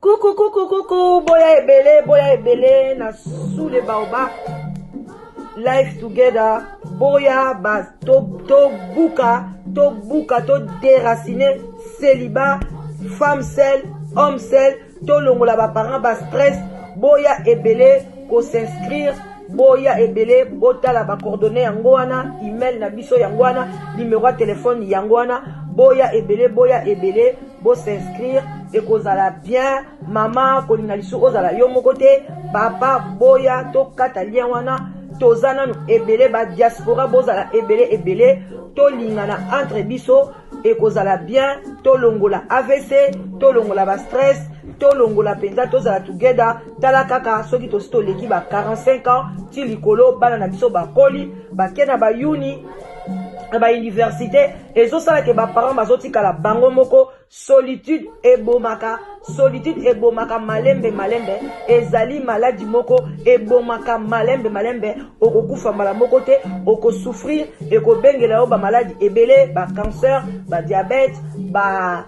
Coucou, coucou, coucou, boya ebele, boya ebele, na sous les baobabs, life together, boya ba to, to buka, to buka, to déraciner, célibat, femme seule, homme seul, to longola ba parents ba stress, boya ebele, ko s'inscrire, boya ebele, botala ba coordonnées yango wana, email na biso yango wana, numéro ya téléphone yango wana, boya ebele, boya ebele, bo s'inscrire ekozala bien mama kolinga lisusu ozala yo moko te papa boya tokata lien wana toza nanu ebele ba diaspora bozala ebele ebele tolingana entre biso ekozala bien tolongola avc tolongola ba stress tolongola mpenza tozala together tala kaka soki tosi toleki ba 45 ans ti likolo bana na biso bakoli bake na bayuni na bauniversité ezosala ke baparent bazotikala bango moko solitude ebomaka solitude ebomaka malembe malembe ezali maladi moko ebomaka malembe malembe okokufa mbala moko te okosouffrir ekobengela yo bamaladi ebele bacancer badiabete ba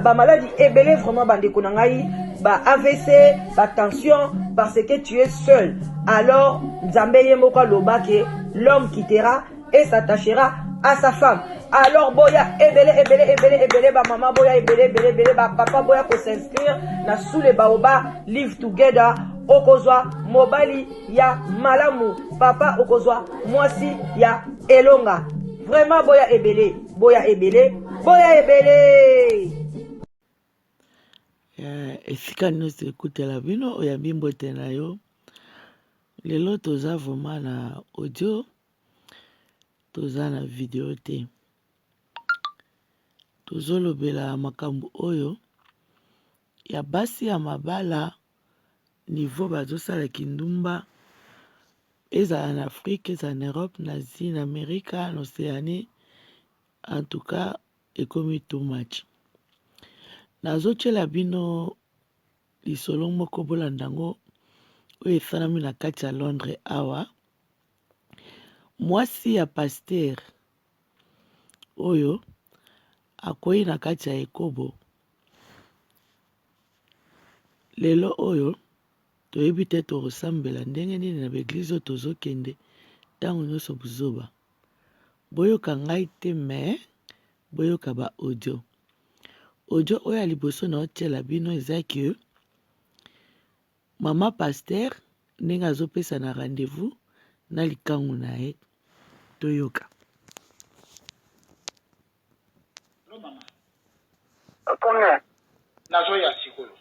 bamaladi ba ebele vraiment bandeko na ngai ba avc ba tension parce que tu es seul alors nzambe ye moko aloba ke l'homme quittera et s'attachera à sa femme alors boya ebele ebele ebele ebele bamama boya ebele ebele ebele bapapa boya kos'inscrire na sous le baoba live together okozwa mobali ya malamu papa okozwa mwasi ya elonga vraiment boya ebele boya ebele boya ebele esika nyonso ekutela bino oyambi mbote na yo lelo toza vraiment na audio toza na video te tozolobela makambo oyo ya basi ya mabala niveau bazosala kindumba ezala na Afrique ezala na Europe na Asie na Amerika na Océanie en tout cas ekomi too much nazotiela bino lisolo moko bolanda yango oyo esalami na kati ya Londres awa mwasi ya pasteur oyo akwei na kati ya ekobo lelo oyo toyebi te tokosambela ndenge nini na baeglize oyo tozokende ntango nyonso buzoba boyoka ngai te me boyoka ba audio audio oyo ya liboso na otiela bino eza ke mama pasteur ndenge azopesa na rendez-vous na likangu na ye toyoka. Allô mama. Okomi. Nazoya sikoyo.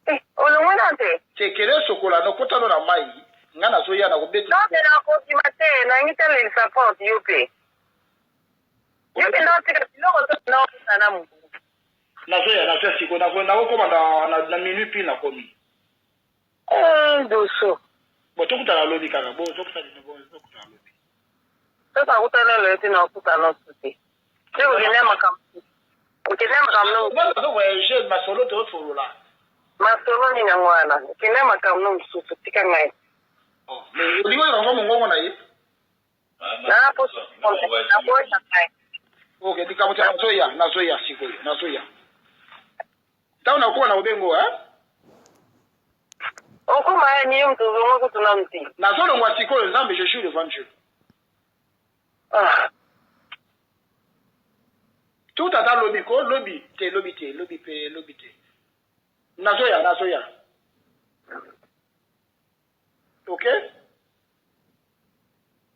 Eh, olongwe na te? Te kele sokola no kota no na mai. Nga nazoya na kobeta. Non, te nakokima te, nalingi te lelisa porte yo pe. Yo pe naotika biloko to naokota na motu. Nazoya nazoya sikoyo nakokoma na, na, na minuit pile nakomi. Eh, doso. Bon, tokutana lobi kaka. Bon, tokutana bon, tokutana lobi. Sasa akutana lelo te na okutana osu te. Te okende makambo. Okende makambo no. Nga nazo voyager masolo tosolola. Masolo nini yango wana? Okende makambo no mosusu tika ngai. Oh, mais olingi oyoka ngo mongongo na ye? Na poso naboya ngai. Ok, likambo te nazoya, nazoya sikoyo, nazoya. Ntango nakokoma na kobengo, hein? Okoma ya ni yo moto ozonga kutu nanu te. Nazolongwa sikoyo, Nzambe, je jure devant Dieu. Ah. Tout ata lobi ko, lobi te, lobi te, lobi pe, lobi te. Nazoya, nazoya. Ok?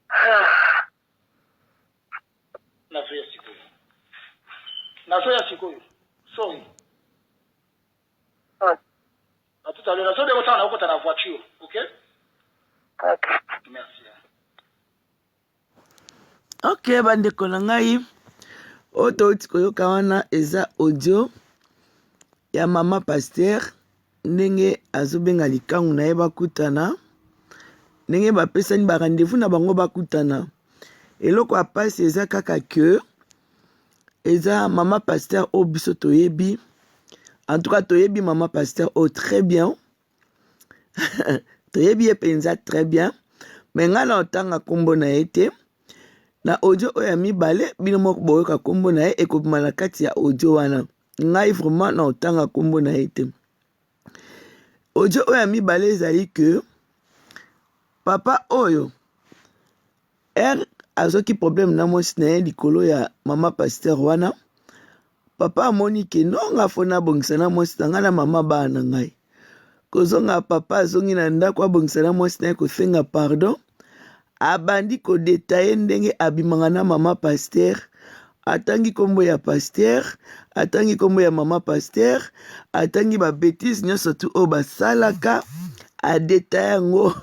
Ah. Nazoya sikoyo. Nazoya sikoyo. Sorry. Ah. À tout à l'heure. Nazobenga otala na okota na voiture. Ok? Ok. Merci. Ok bandeko na ngai oyo touti koyoka wana eza audio ya mama pasteur ndenge azobenga likangu na ye bakutana ndenge bapesani ba rendez-vous na bango bakutana eloko ya mpasi eza kaka ke. Eza mama pasteur oyo biso toyebi. En tout cas toyebi mama pasteur oyo très bien. Toyebi ye mpenza très bien. Mais ngai na otanga nkombo na ye te. Na audio oyo ya mibale bino moko boyoka nkombo na ye ekobima na kati ya audio wana. Ngai vraiment na otanga nkombo na ye te. Audio oyo ya mibale ezali que papa oyo Heure azwaki problème na mwasi na ye likolo ya mama pasteur wana, papa amoni ke non nga fo nabongisa na mwasi na ngai na mama bana na ngai. Kozonga papa azongi na ndako abongisa na mwasi na ye kosenga pardon, abandi kodetaye ndenge abimaka na mama pasteur, atangi kombo ya pasteur, atangi kombo ya mama pasteur, atangi ba betises nyonso tu oyo basalaka, adetaye yango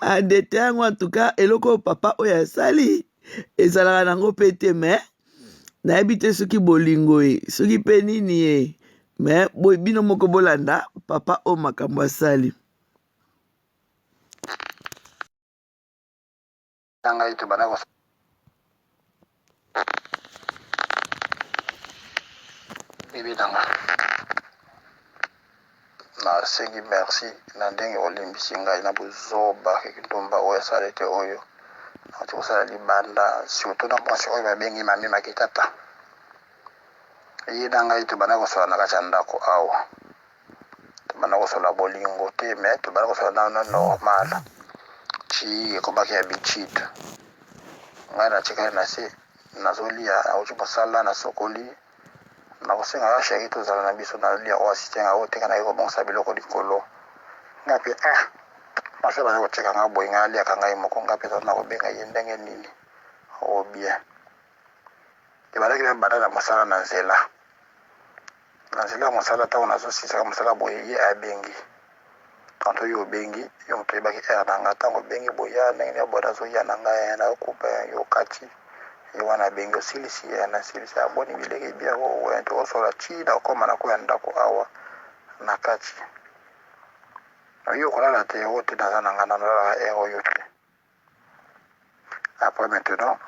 adete yango. En tout cas eloko oyo papa oyo asali ezalaka nango mpe te, mais nayebi te soki bolingo ye soki mpe nini ye, mais bino moko bolanda papa oyo makambo asali. Na ngai tobanda ko bebe na nga, nasengi merci na ndenge olimbisi ngai na buzoba kindumba oyo asali te, oyo nauti kosala libanda, surtout na mwasi oyo babengi Mami Makitata. Ye na ngai tobanda kosola na kati ya ndako awa, tobanda kosola bolingo te, mais tobanda kosola nano normal ti ekomaki habitude. Ngai natikali na se nazolia, nauti mosala, nasokoli, nakosenga ya sheri tozala na biso nalia, oyo asiste nga oyo teka, naye kobongisa biloko likolo. Ngai mpe ah, mwasi abandi kotika nga boye, ngai aliaka ngai moko, ngai mpe nakobenga ye ndenge nini? O bien ebandaki mpe banda na mosala na nzela, na nzela ya mosala, ntango nazosisaka mosala boye, ye abengi tanto yo obengi, yo moto oyebaki heure na nga, ntango obengi boya ndenge nini boye, nazoya na ngai nakokupa yo kati ye wana abengi osilisi ye nasilisi aboni bileki bien oyo tokosola ti nakokoma na koya ndako awa na kati yo kolala te, oyo te naza na ngai nalalaka heure oyo te. Après maintenant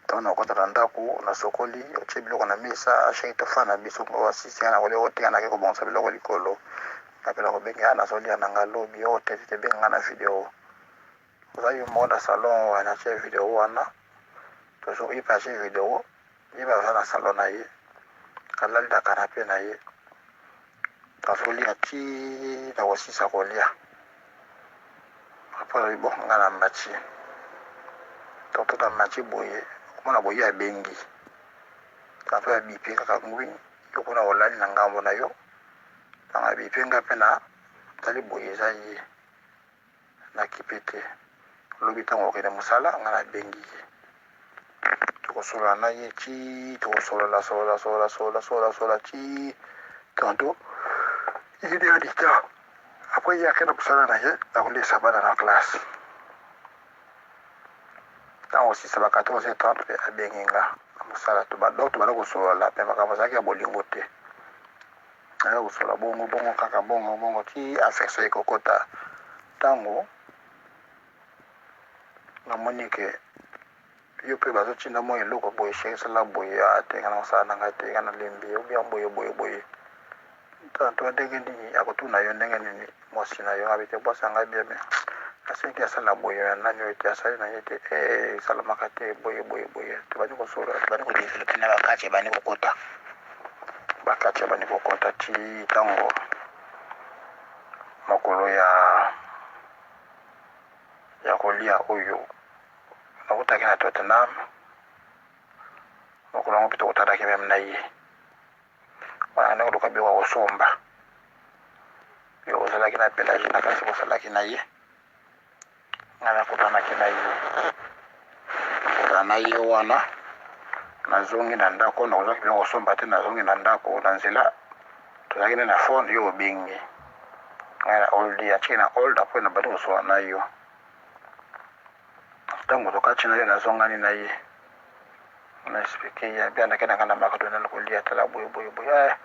ntango nakota na ndako, nasokoli, otie biloko na mesa, asheki tofanda na biso, asisi nga na kolia, otenga nake kobongisa biloko likolo, nga mpe nakobenga nazolia na nga lobi oyo te te, benga nga na video, oza yo moko na salon wana, atie video wana, tozo ye mpe atie video, ye mpe aza na salon na ye, alali na kanape na ye, nazolia ti nakosisa kolia. Après alobi bon nga na mati, tanto na mati boye omona boye abengi tanto abipe kaka ngwi, yo kuna olali na ngambo na yo, ntango abipe nga mpe na tali boye eza ye, nakipe te. Lobi ntango okende mosala nga nabengi ye, tokosolola na ye ti tokosolola solola solola solola solola solola ti tantôt une heure du temps. Après ye akenda mosala na ye, akolesa bana na classe. Ntango osisa ba 14h30 mpe abengi nga na mosala, donc tobanda kosolola, mpe makambo azalaki ya bolingo te, aza kosolola bongo bongo kaka bongo bongo ti affection ekokota. Ntango namoni ke yo mpe bazotinda mwa eloko boye, sheri sala boye, a te nga na kosala na ngai te, nga nalembi, obia boye boye boye, tanto ndenge nini akotuna yo ndenge nini mwasi na yo abi te, mwasi na ngai bien, mais asengi asala boye ya nani oyo te, asali na ye te, esalamaka te boye boye boye. Tobandi kosolola, tobandi kodevelope na bakati, ebandi kokota bakati, ebandi kokota ti ntango mokolo ya kolia oyo nakutaki na Tottenham, mokolo yango mpe tokutanaki meme na ye wana, ndenge koluka biloko ya kosomba, yo ozalaki na Pelage na kasi bosalaki na ye, ngai nakutanaki na ye, kutana na ye wana, nazongi na ndako, nakozwaki biloko kosomba te, nazongi na ndako, na nzela tozalaki nde na phone, yo obengi ngai na old, atiki na old, apres nabandi kosola na yo. Ntango tokati na ye, nazongani na ye, na explike ye abi andaki na ngai na McDonald kolia, tala boye boye boye, eh,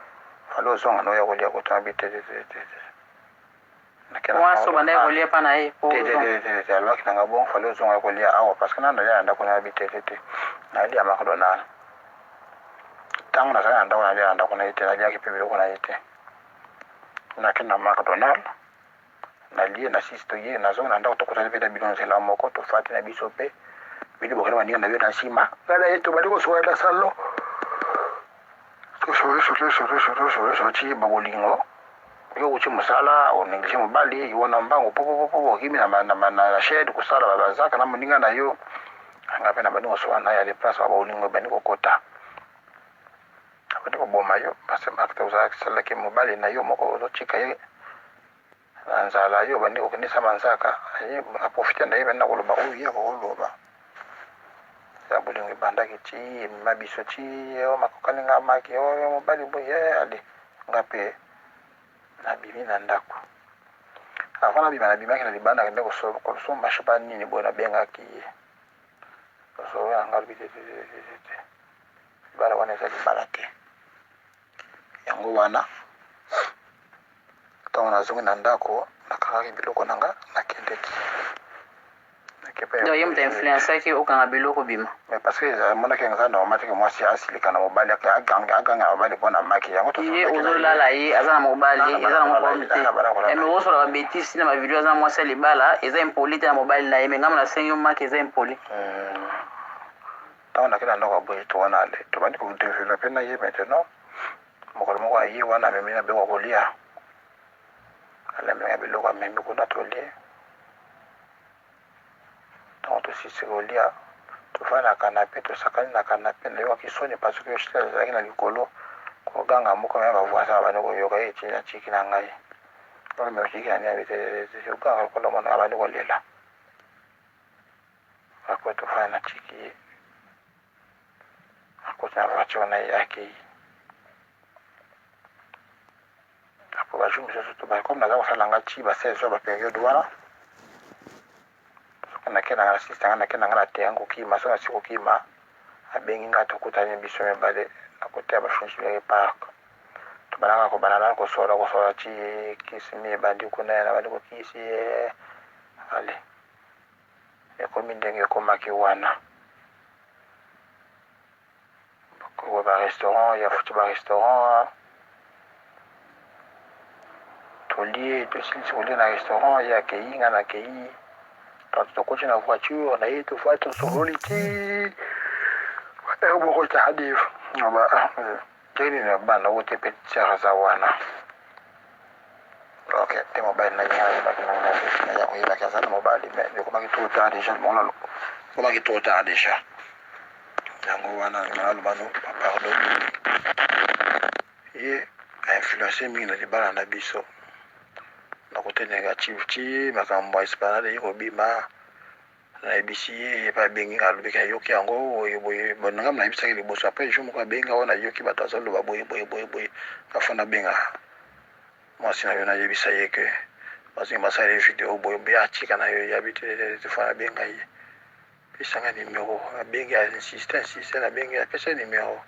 fale ozonga na oya kolia kotanga bi te te te te te. Mwasi obandaki kolia epa na ye po te te te te te, alobaki na ngai bon fale ozonga kolia awa parce que nano nalia na ndako na bi te te te. Nalia McDonald. Ntango nazali na ndako nalia na ndako na ye te, naliaki mpe biloko na ye te. Nake na McDonald, nalie na sisi toye, nazongi na ndako tokutani mpe na bino nzela moko, tofandi na biso mpe bino bokende baninga na bino na nsima, ngai na ye tobandi kosola na salon. Tosoli soli soli soli soli soli ti bolingo yo wuti mosala oningisi mobali yo na mbangu popopopo okimi na shede kosala bazaka na moninga na yo nga mpe na bandi kosola na ya le place wa bolingo ebandi kokota abandi koboma yo parce que osalaki mobali na yo moko ozotika ye na nzala yo obandi kokendisa manzaka ye aprofite na ye bandi na koloba oyo ye akokoloba ya bolingo ebandaki ti emema biso ti oyo makokani nga maki oyo mobali boye ale nga mpe nabimi na ndako avant nabima nabimaki na libanda nakende kosomba shepa nini boye nabengaki ye solo na nga alobi te te te te te libala wana eza libala te yango wana ntango nazongi na ndako nakangaki biloko na nga nakendeki. Donc ye moto influençaki okanga biloko bima. Mais parce que amonaki eza normal te ke mwasi asilika na mobali aganga na mobali mpo na maki yango. Ye ozolala ye aza na mobali eza nango problème te, mais ozosola ba bêtises na ba video aza na mwasi ya libala eza impoli te na mobali na ye, mais ngambo nasengi yo maki eza impoli. Ntango nakei na ndako ya boye to wana ale tobandi kodevelope na ye maintenant mokolo moko aye wana amemi na biloko ya kolia alambi na biloko amemi kuna tolie ntango tosilisi kolia tofandi na kanape tosakani na kanape nayokaki soni parce que ezalaki na likolo koganga moko ya bavoisin babandi koyoka ye tii na tiki na ngai tiki na ngai oganga lokola mwana abandi kolela après tofandi na tiki ye akoti na voiture na ye akei après bajour mosusu tobaki comme naza kosala nga ti ba 16 heures ba periode wana soki nake nanga na sisi nanga nake nanga na terrain kokima soki nasi kokima abengi nga tokutani biso mibale na kote ya bafinisibere park tobandaka kobanda nanu kosola kosola ti kisimi ebandi kuna ya nabandi kokisi ye ale ekomi ndenge ekomaki wana ba restaurant ya futi ba restaurant tolie tosilisi kolia na restaurant ye akei nga nakei donc tokoti na voiture na ye tofai tosololi ti heure moko tardive ndenge nini na bana oyo te petite sœur aza wana ok te mobali na ye ayebaki na ngai ya koyebaki aza na mobali mais ekomaki trop tard déjà mona ekomaki trop tard déjà yango wana naloba no pardon ye influence mingi na libala na biso na kote négative ti makambo ya esplanade eye kobima nayebisi ye ye mpe abengi nga alobiki ayoki yango boye boye nga nayebisaki liboso après jour moko abengi nga oyo nayoki bato azoloba boye boye boye boye nga nabenga mwasi na yo nayebisa ye ke bazingi basala ye video boye boye atika na yo yabi te fo nabenga ye pesanga numero abengi insiste insiste nabengi apesa numero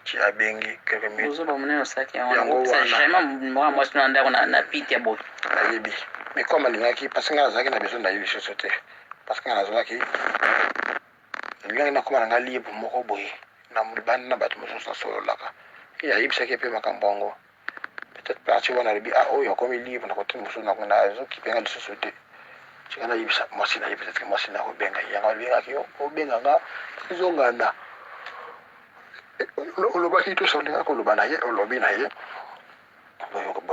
ti abengi quelques minutes ozoba monene osalaki yango wana jamais mwasi na ndako na pite ya boye nayebi mais comme alingaki parce que nga nazalaki na besoin na ye lisusu te parce que nga nazalaki nalingaki nakóma na nga libre moko boye na libanda na bato mosusu nasololaka ye ayebisaki mpe makambo yango peut-être parti wana alobi ah oyo akomi libre na kote mosusu nazokipe nga lisusu te tika nayebisa mwasi na ye peut-être mwasi na kobenga ye yango alobengaki yo obenga nga ezongana olobaki tosololaka koloba na ye olobi na ye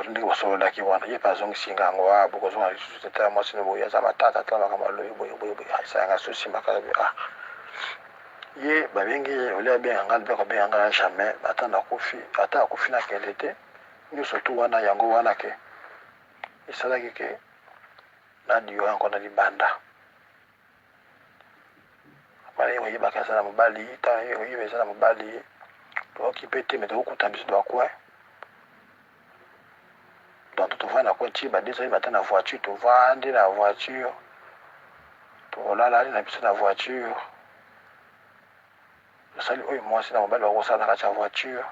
ndenge basololaki wana ye mpe azongisi nga yango a bokozonga lisusu te tala mwasi no boye aza matata tala makambo alobi boye boye boye esalanga susi makasi ah ye babengi ye olie abenga nga mpe kobenga nga jamais ata nakufi ata akufi nakende te nyonso tu wana yango wana ke esalaki ke nadio yango na libanda wana ye koyebaka aza na mobali ntango ye koyeba eza na mobali tokokipe te me tokokuta biso ba coin donc tovandi na coin ti ba 2 heures matin na voiture tovandi na voiture tolala na biso na voiture tosali oyo mwasi na mobali bakosala na kati ya voiture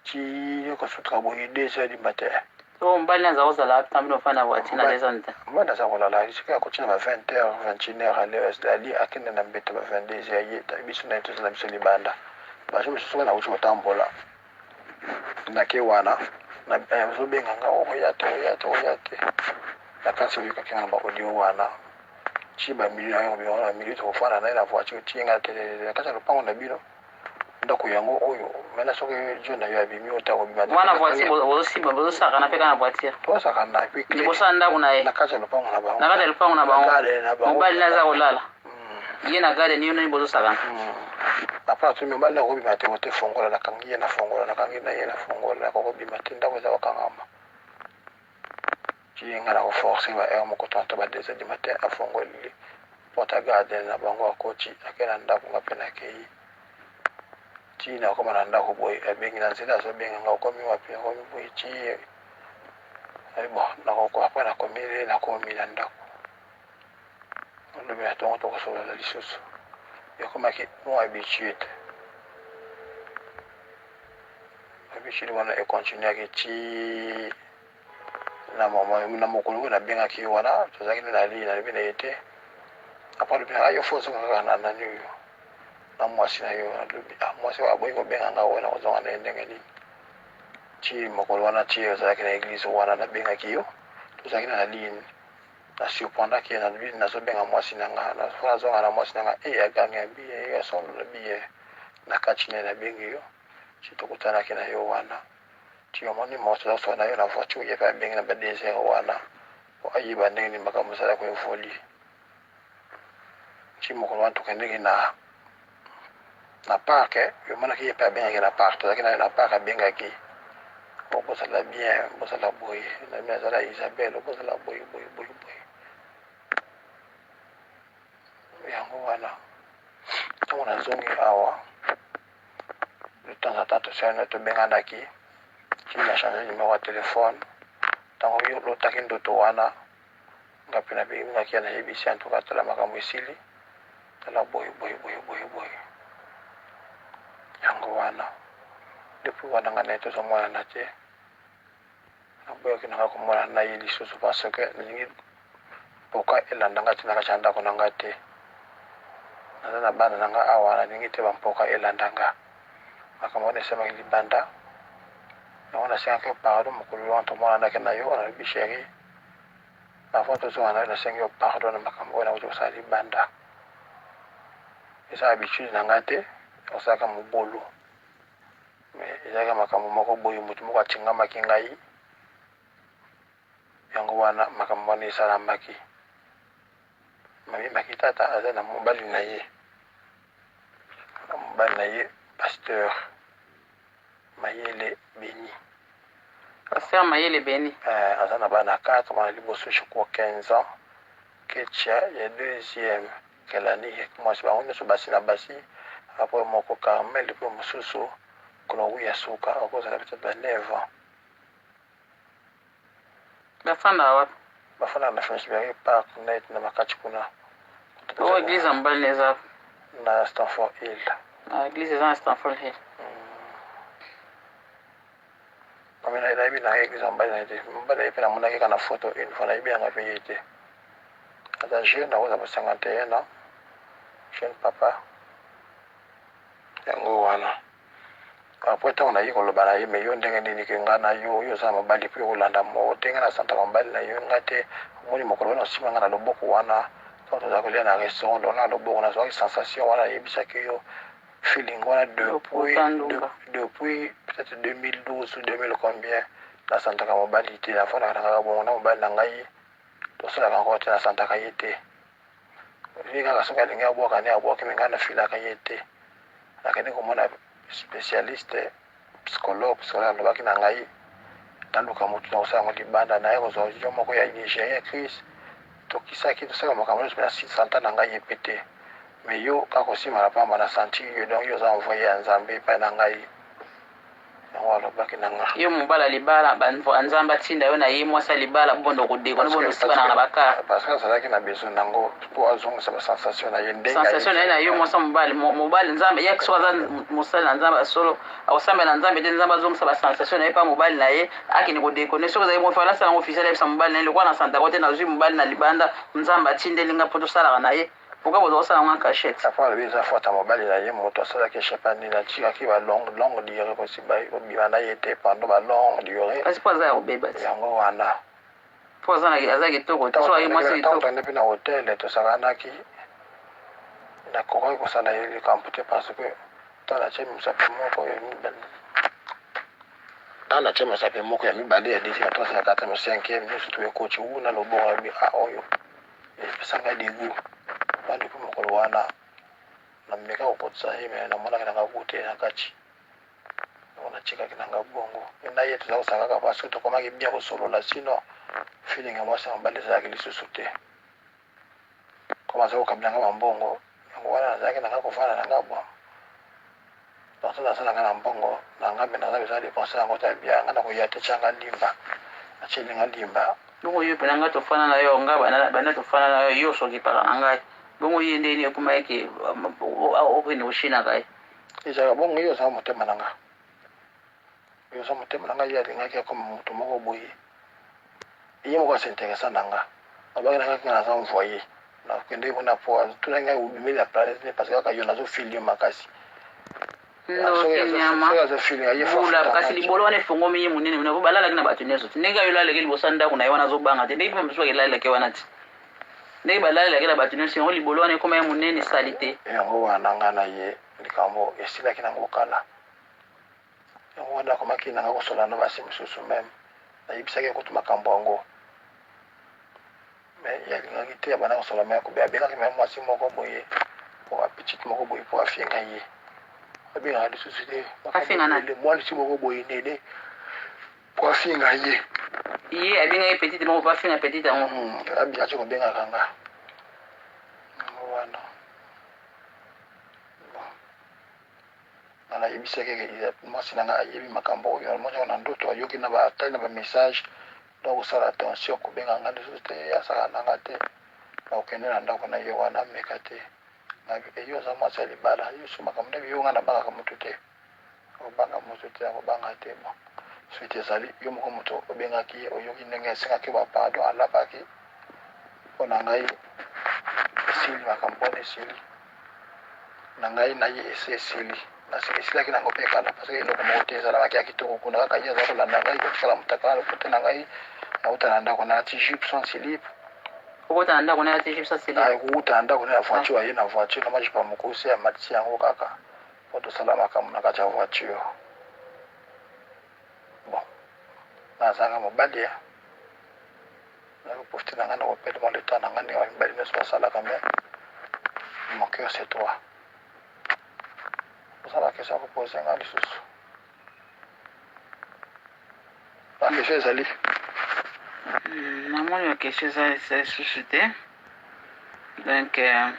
ti kosutuka boye 2 heures du matin. So mobali naza kozala wapi ntango bino ofandi na voiture na descendre te? Mobali aza kolala esika ya kotina ba 20 heures 21 heures ale ali akende na mbeto ba 22 heures ye biso na ye tozala biso libanda bajo mosusu soki nauti kotambola nake wana azobenga nga okoya te oya te oya te na kasi oyokaki nga na ba audio wana ti ba milieu na yo na milieu tokofanda na ye na voiture ti nga te na kati ya lopango na bino ndako yango oyo mena soki jo na yo abimi oyo ntango obima wana voiture bozosimba bozosakana mpe kaka na voiture tozosakana epuis liboso ya ndako na ye na kati ya lopango na bango na kati ya lopango na bango mobali na aza kolala ye na garden yo nani bozosakana Papa atuni mobali nakobima te kote fongola nakangi ye na fongola nakangi na ye na fongola nakokobima te ndako eza kokangama ti nga na koforce ba heure moko tantôt ba 2 heures du matin afongoli porte ya garden na bango akoti ake na ndako nga mpe nakei ti nakoma na ndako boye abengi na nzela azobenga nga okomi wapi okomi boye ti bon nakoko apres nakomi nakomi na ndako Lobi na tongo tokosolola lisusu. Ekomaki mwa habitude. Habitude wana e continuaki ti na mama na mokolo oyo nabengaki ye wana tozalaki nde na ligne nalobi na ye te après alobi na yo fo ozonga kaka na nani oyo na mwasi na yo nalobi ah mwasi oyo aboyi kobenga nga oyo nakozonga na ye ndenge nini ti mokolo wana ti ozalaki na eglise wana nabengaki yo tozalaki na ligne Na surprendaki ye nalobi nazo benga mwasi na nga faut nazonga na mwasi na nga eh agangi abi eh ya solo nalobi eh na kati naye nabengi yo ti tokutanaki na yo wana ti omoni moto toza kosolola na yo na voiture ye pe abengi na ba deux heures wana po ayeba ndenge nini makambo ezala ko evoluer ti mokolo wana tokendeki na na parc omonaki ye pe abengaki na parc tozalaki naye na parc abengaki bozala bien bozala boye nami azala Isabelle bozala boye boye boye boye yango wana ntango nazongi awa de temps en temps tosali tobenganaki ti na change numero ya telefone ntango yo olotaki ndoto wana Nga pe na bengaki ye na yebisi ye en tout cas tala makambo esili tala boye boye boye boye boye yango wana depuis wana nga naye tozo monana te naboyaki nanga komonana na ye lisusu parce que nalingi mpoka elanda nga te na kati ya ndako na nga te naza na bana na nga awa nalingi te bampoka elanda nga makambo wana esamaki libanda yango nasengaki yo pardon mokolo wana tomonanaki na yo nalobi chérie Avant tozonga nayo nasengi yo pardon na makambo oyo nakoki kosala libanda. Eza habitude na ngai te osalaka mobulu. Mais ezalaki makambo moko boye moto moko atingamaki ngai yango wana makambo wana esalamaki. Mami Makitata aza na mobali na ye na mobali na ye pasteur Mayele Beni. Pasteur Mayele Beni. Eh, aza na bana 4, mwana liboso je crois 15 ans, Ketcha ya deuxième Kelani mwasi bango nyonso basi na basi, après moko Carmel pe mosusu Chloe ya suka akozala peut-être ba 9 ans. Bafandaka wapi? Bafandaka na Finsbury Park net na makati kuna. Oh, église ya mobali na eza na Stanford Hill. Ah, église eza na Stanford Hill. Mami na nayebi na église ya mobali na ye te. Mobali na ye mpe namonaki kaka na photo une fois nayebi yanga mpe ye te. Aza jeune akozala ba 51 ans. Jeune papa. Yango wana. Après tango naye koloba na ye mais yo ndenge nini que nga na yo yo oza na mobali puis okolanda moko te nga na santaka mobali na yo nga te omoni mokolo wana osimba nga na loboko wana tango tozala kolia na restaurant donc na loboko nazwaki sensation wana nayebisaki yo feeling wana depuis depuis peut-être 2012 ou 2000 combien na santaka mobali te nafandaka na kaka bongo na mobali na ngai tosalaka yango te na santaka ye te ye kaka soki alingi abwaka nde abwaki me ngai nafilaka ye te Nakende komona specialiste psychologue, psychologue alobaki na ngai naluka motu na kosala yango libanda, naye kozwa yo moko ya Nigerien Chris, tokisaki tosala makambo nyonso na santa na ngai ye pe te, mais yo kaka kosimba na pamba na sentir yo, donc yo oza envoye ya Nzambe epai na ngai. Yango alobaki na nga. Yo mobali ya libala, ba Nzambe atinda yo na ye mwasi ya libala bondo kodeko bondo sibanaka na bakar. Parce que azalaki na besoin nango po azongisa ba sensation na ye ndenge sensation na ye na yo mwasi ya mobali mobali Nzambe ye soki aza mosali na Nzambe ya solo akosambela na Nzambe te Nzambe azongisa ba sensation na ye pa mobali na ye akende kodekone soki ezali mofala asala yango officiel ayebisa mobali na ye lokola na santako te nazwi mobali na libanda Nzambe atindeli nga po tosalaka na ye. Pourquoi boza kosala yango en cachette? Papa alobi eza faute ya mobali na ye mutu asalaki echappe nini atikaki ba longue longue duree kosiba kobima na ye te pendant ba longue duree. Kasi po aza ya kobeba ti. Yango wana. Po aza na aza kitoko te soki azalaki mwasi kitoko. Tango tokendaki na hotel tosakanaki nakokaki kosala ye likambo te parce que tango natie mosapi moko ya mibale tango natie mosapi moko ya mibale ya deuxième ya troisième ya quatrième ya cinquième nionso tout ekoti wu na loboko nalobi ah oyo Epesa ngai degout nga depuis mokolo wana na meka kokotisa ye mais namonaki na nga gout te na kati yango natikaki na nga bongo mais na ye toza kosala kaka parce que tokomaki bien kosolola sinon feeling ya mwasi na mobali ezalaki lisusu te comme aza kokabela nga bambongo yango wana nazalaki na nga kofanda na nga bon Partout naza na nga na mbongo na nga mais naza besoin depenser yango te bia nga nakoya te tia nga limba atieli nga limba. Bongo yo pena nga tofanda na yo nga banda banda tofanda na yo yo osokipaka na ngai bongo ye nde nini ekoma eke okende koshinaka ye. Ezalaka bongo yo oza motema na nga yo oza motema na nga ye alingaki akoma moto moko boye ye moko asinteresa na nga alobaki na nga nga naza envoye nakendeki kuna po atunaki ngai obimeli na planète nini parce que kaka yo nazo feel yo makasi ndoki nyama bula kasi libolo wana efongomi ye monene monene po balalaki na bato nyonso te ndenge ayo olalaki liboso ya ndako na ye wana azobanga te ndenge mpe mosusu akelalelaki wana te ndenge balalelaki na bato nyonso yango libolo wana ekoma ye monene salite yango wana nga na ye likambo esilaki nango kala Yango wana nakomaki na nga kosolola na basi mosusu meme nayebisaki ye kutu makambo yango mais ye alingaki te abanda kosolola mais abengaki meme mwasi moko boye po petite moko boye po afinga ye abengaka lisusu te Afinga nani? mwasi moko boye nene po afinga ye Ye abengaki petite moko po afinga petite yango. Azo kobengaka nga yango wana bon. Nga nayebisaki ye ke mwasi na nga ayebi makambo oyo namoni yango na ndoto ayoki na ba atali na ba message donc kosala attention kobenga nga lisusu te asaka na nga te nakokende na ndako na ye wana ameka te ngabi e yo oza mwasi ya libala yo so makambo nde yo nga nabangaka motu te obanga motu te akobanga te bon suite ezali yo moko moto obengaki ye oyoki ndenge asengaki ba pardon alapaki mpo na ngai esili makambo wana esili na ngai na ye esi esili esilaki nango mpe kala parce que eloko moko te ezalamaki ya kitoko kuna kaka ye aza kolanda ngai kotikala motakala lokote na ngai nauta na ndako nalati jupe sans slip okota na ndako nalati jupe sans slip kouta na ndako na voiture aye na voiture na majipa mokuse amatisi yango kaka mpo tosala makambo na kati ya voiture bon nazanga mobali ya Nako profiter na nga nako perdre mwa le temps na nga ndenge ba mibali nionso basalaka mais mon cœur c'est toi. Oza na question ya ko poser nga lisusu? Ba question ezali? Namoni ba question eza lisusu te. Donc euh,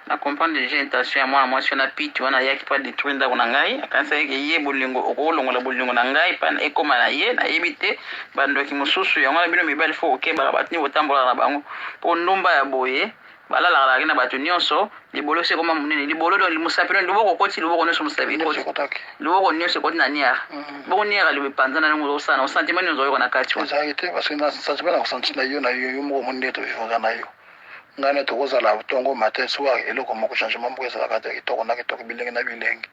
na comprendre déjà intention ya mwana mwasi wana piti wana ayaki mpo adetruire ndako na ngai akanisaki ke ye bolingo okolongola bolingo na ngai mpa ekóma na ye nayebi te bandoki mosusu yango wana bino mibali fo kokebaka bato nini botambolaka na bango mpo ndumba ya boye balalakalaki na bato nyonso libolo esi ekoma monene libolo donc mosapi no loboko okoti loboko nyonso mosapi ekoti loboko nyonso ekoti na niere bongo niere libo epanzana ndenge ozosala na sentiment nini ozoyoka na kati wana ezalaki te parce que na sentiment na kosanti na yo na yo yo moko omoni ndenge tovivaka na yo ngai na tokozala ntongo matin soir eloko moko changement moko ezalaka te kitoko na kitoko bilenge na bilenge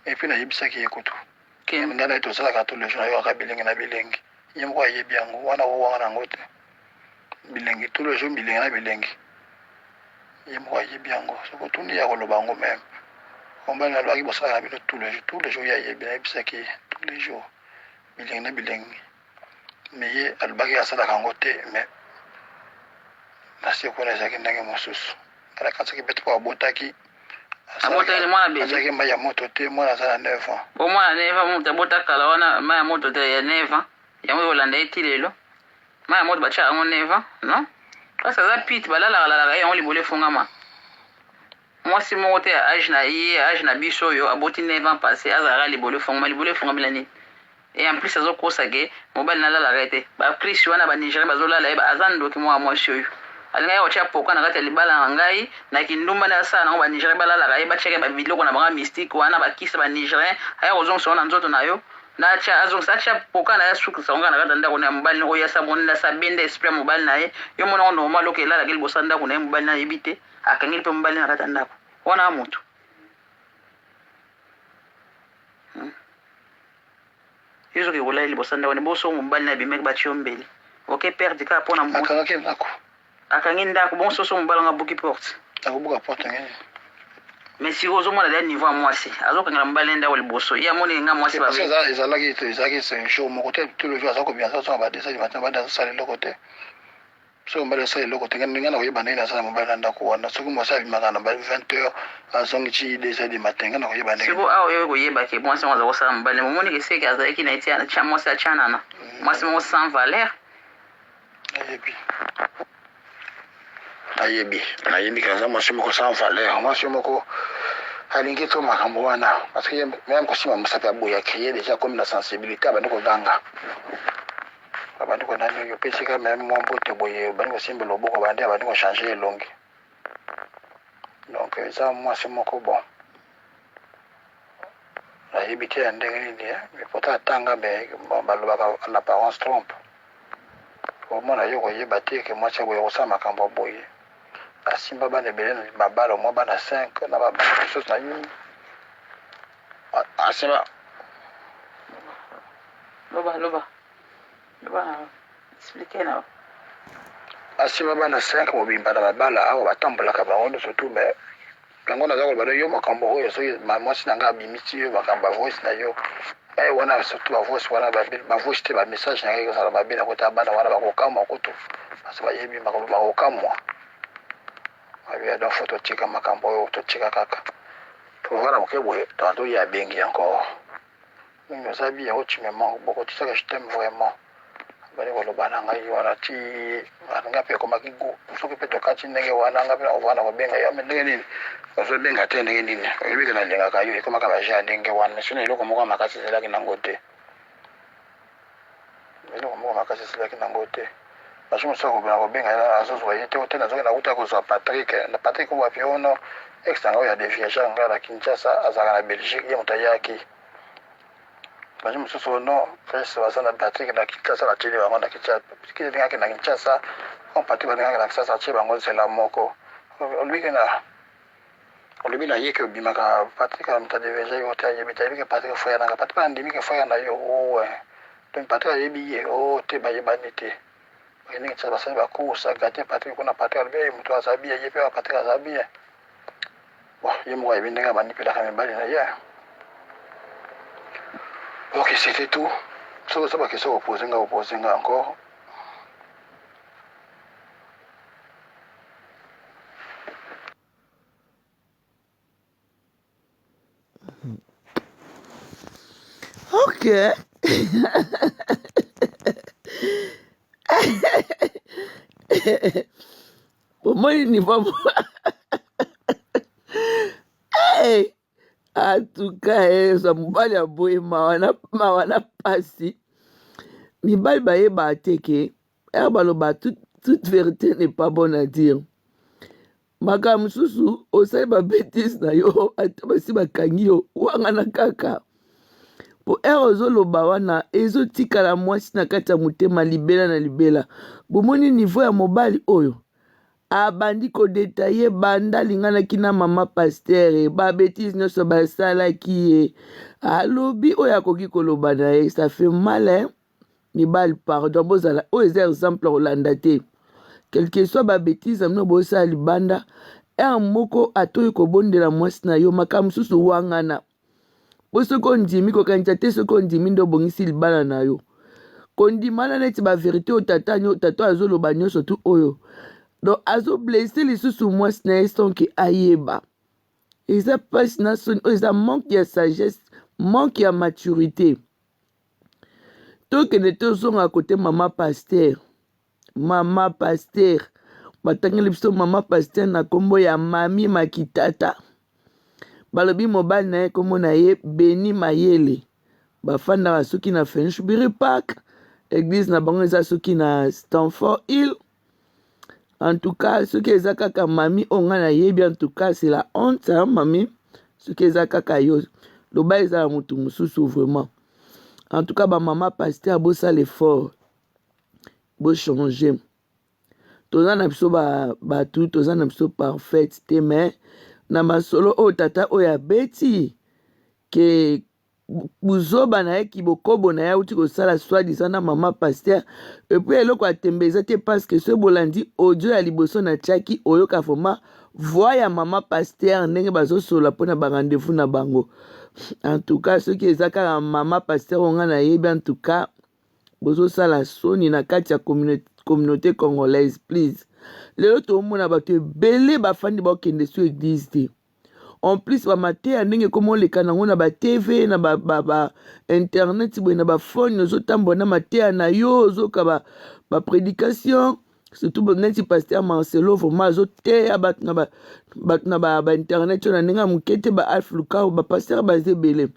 epuis nayebisaki ye kutu ngai na ye tosalaka tous les jours nayokaka bilenge na bilenge ye moko ayebi yango wana owanga na yango te bilengi tous les jours bilengi na bilengi ye moko ayebi yango soki otuni ye akoloba yango meme mobali nalobaki bosalaka na bino tous les jours tous les jours ye ayebi nayebisaki ye tous les jours bilengi na bilengi mais ye alobaki asalaka yango te mais na se kuna ezalaki ndenge mosusu nga nakanisaki pete mpo abotaki abotaki mwana bebe azalaki mai ya moto te mwana aza na 9 ans bo mwana 9 ans moto abota kala wana mai ya moto te ya 9 ans yango ekolanda ye ti lelo Mayi ya moto batia yango 9 ans non? Parce aza pite balalaka lalaka ye yango libolo efungama. Mwasi moko te ya age na ye, age na biso oyo aboti 9 ans passe azalaka libolo efongama, libolo efongamela nini? Et en plus azo kosa ke mobali na alalaka ye te. Ba Chris wana ba Nigerien bazo lala ye, aza ndoki mwana mwasi oyo. Alingaki kotia poka na kati ya libala na ngai na kindumba nde asala nango ba Nigerien balalaka ye, batiaka ba biloko na bango ya mystique wana, ba kisi ba Nigerien, aya kozongisa yango na nzoto na yo. Na atia azongisa atia poka na ye asukisa yango kaka na kati ya ndako na ya mobali oyo asa boni nde asa benda esprit ya mobali na ye. Yo mona yango normal oke elalaka liboso ya ndako na ye mobali na ayebi te, akangeli pe mobali na kati ya ndako. Wana mutu. Yo soki olali liboso ya ndako ne boso mobali na abimaki batie yo mbeli oke perdre kaka mpo na akangaki ndako akangi ndako bongo soso mobali yango abuki porte akobuka porte ngeni mais sikoyo ozomona deja niveau ya mwasi azokangela mobali ndako liboso ye amoni nga mwasi ezalaki ezalaki jour moko te tout le jour aza kobima azozonga ba 2 heures du matin banda azosala eloko te Soki mobali asali eloko te ngai nakoyeba ndenge naza na mobali na ndako wana. Soki mwasi abimaka na ba 20 heures azongi ti 2 heures du matin ngai nakoyeba ndenge. Sikoyo awa oyo koyeba ke mwasi yango aza kosala mobali omoni ke seke azalaki na ye tia mwasi ya tshanana mwasi moko sans valeur. Nayebi nayebi nayebi ke aza mwasi moko sans valeur mwasi moko alingi to makambo wana parce que meme kosimba mosapi ya boye acrie deja akomi na sensibilité abandi koganga. Abandi ko nani oyo opesi ka meme mwa mbote boye obandi kosimba loboko abandi abandi ko changer elongi donc eza mwasi moko bon nayebi te ya ndenge nini eh? Mais pourtant atanga mais bon balobaka en apparence trompe omona yo koyeba te ke mwasi ya boye akosala makambo ya boye asimba bana ebele na mabala mwa bana 5 na babana mosusu na ye asimba loba loba loba na explique na asimba bana 5 mobimba na mabala awa batambolaka bango nyonso tu mais yango naza koloba no yo makambo oyo soki mwasi na ngai abimisi yo makambo ya voice na yo ngai wana surtout bavoice wana bavoice te bamessage na ngai ekozala mabe na kota bana wana bakokamwa kutu parce bayebi makambo bakokamwa babiya donc fo totika makambo oyo totika kaka tovanda moke boye tantôt ye abengi encore Mimi oza bien oh tu me manques beaucoup tu sais que je t'aime vraiment abandi koloba na ngai wana ti nga mpe ekomaki gout soki mpe tokati ndenge wana nga mpe nakovanda kobenga yo me ndenge nini ozobenga te ndenge nini oyebi ke nalingaka yo ekomaka baje ya ndenge wana sino eloko moko ya makasi ezalaki nango te eloko moko makasi ezalaki nango te bajo mosusu akobela kobenga ye azozwa ye te ote nazoki nakuta kozwa Patrick na Patrick wapi ono ex na ngai oyo ya deviager ngai na Kinshasa azalaka na Belgique ye moto ayaki bajo mosusu ono Chris baza na Patrick na Kinshasa batieli bango na Kinshasa alingaki na Kinshasa o Patrick balingaki na Kinshasa atie bango nzela moko olobi na olobi na ye ke obimaka Patrick moto adeviager yo te ayebi te ayebi ke Patrick frère nanga Patrick andimi ke frère na yo owe Donc Patrick ayebi ye oh te bayebani te. Bakendeki ti basali ba course agate Patrick kuna Patrick alobi ye moto aza bien ye pe Patrick aza bien. Bon ye moko ayebi ndenge amanipelaka mibali na ye. Ok c'était tout. Soki oza ba question kopose nga kopose nga encore. Ok. Bomoni niveau hey! En tout cas, ezwa mobali ya boye mawa na mawa na pasi. Mibali bayebaka te ke ere baloba toute, toute vérité n'est pas bonne à dire. Makambo mosusu osali ba betise na yo ata basi bakangi yo wangana kaka po ere ozoloba wana ezotikala mwasi na kati ya motema libela na libela bomoni niveau ya mobali oyo abandi kodetaye banda alinganaki na mama pastere ba betise nyonso basalaki ye alobi oyo akoki koloba na ye ça fait mal hein? Mibali pardon bozala oyo eza exemple ya kolanda te quelque soit ba betise na bino bosala libanda heure moko atoyi kobondela mwasi na yo makambo mosusu wangana po soki ondimi kokanisa te soki ondimi nde obongisi libala na yo kondimana neti ba verite oyo tata tata azoloba nyonso tu oyo donc azoblesse lisusu mwasi na ye sans ke ayeba eza mpasi na soni oyo eza manque ya sagesse manque ya maturité Tokende tozonga kote mama pasteur. Mama pasteur. Batangeli biso mama pasteur na nkombo ya Mami Makitata. Balobi mobali na ye nkombo na ye Beni Mayele. Bafandaka soki na Finsbury Park, eglise na bango eza soki na Stamford Hill. En tout cas, soki eza kaka mami oyo ngai nayebi, en tout cas c'est la honte hein, mami. Soki eza kaka yo, loba ezala motu mosusu vraiment. En tout cas, ba mama pasteur bosala effort, bo changer. Toza na biso ba batu, toza na biso parfaite te, mais na masolo oyo tata oyo abeti ke buzoba na ye kibokobo na ye auti kosala soit disant na mama pasteur epuis eloko ya tembe eza te parce que soki bolandi audio ya liboso na tiaki oyoka vraiment voix ya mama pasteur ndenge bazosolola mpona ba rendez-vous na bango. En tout cas soki eza kaka mama pasteur oyo ngai nayebi, en tout cas bozosala soni na kati ya communauté congolaise. Please, lelo toomona bato ebele bafandi bakende so église te. En plus bamateya ndenge ekoma oleka nango na batv na ba, ba, ba internet boye na bafone, ozotambola na mateya na yo, ozoka baprédication ba surtout neti pasteur Marcelo vraiment azoteya bato na bato na bainternet oyo na ndenge ya moke te, ba Alf Lukau, bapasteur baza ebele.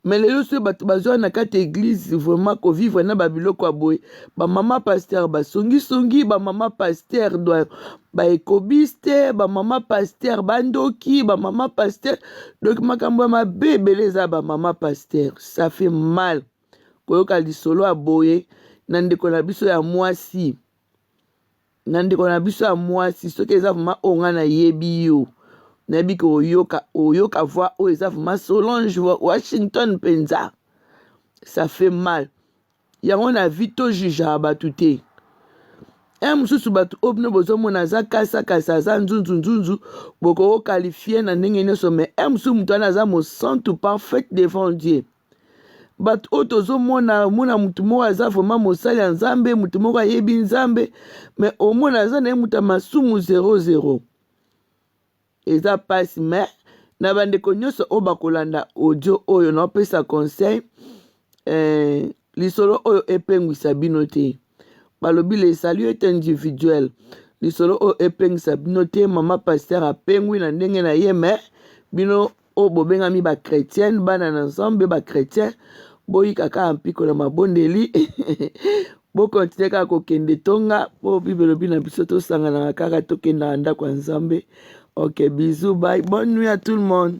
Mais lelo soki bato bazwa na kati ya église vraiment kovivre na babiloko ya boye, bamama pasteur basongisongi, bamama pasteur baekobiste, bamama pasteur bandoki, bamama pasteur, donc makambo ya mabe ebele eza bamama pasteur. Ça fait mal koyoka lisolo ya boye na ndeko na biso ya mwasi, na ndeko na biso ya mwasi. Soki eza vraiment oyo ngai nayebi yo, nayebi ke oyoka, oyoka voix oyo eza vraiment Solange Washington mpenza. Ça fait mal. Yango na vie tojugeaka bato te. Un mosusu bato oyo bino bozomona aza kasakasa, aza nzunzunzunzu, bokokoqualifier na ndenge nyonso, mais un mosusu moto wana aza mosantu, parfaite devant Dieu. Bato oyo tozomona, omona motu moko aza vraiment mosali ya Nzambe, motu moko ayebi Nzambe, mais omona aza na ye moto ya masumu 00. Eza mpasi. Mais na bandeko nyonso oyo bakolanda audio oyo, naopesa conseil lisolo oyo epengwisa bino te. Balobi le salut est individuel. Lisolo oyo epengwisa bino te. Mama pasteur apengwi na ndenge na ye, mais bino oyo bobengami bachrétienne, bana na Nzambe, bachrétien, boyika kaka mpiko na mabondeli, bokontinue kaka kokende tonga, mpo Bible elobi na biso tosanganaka kaka, tokendaka ndako ya Nzambe. Ok, bisous, bye, bonne nuit à tout le monde.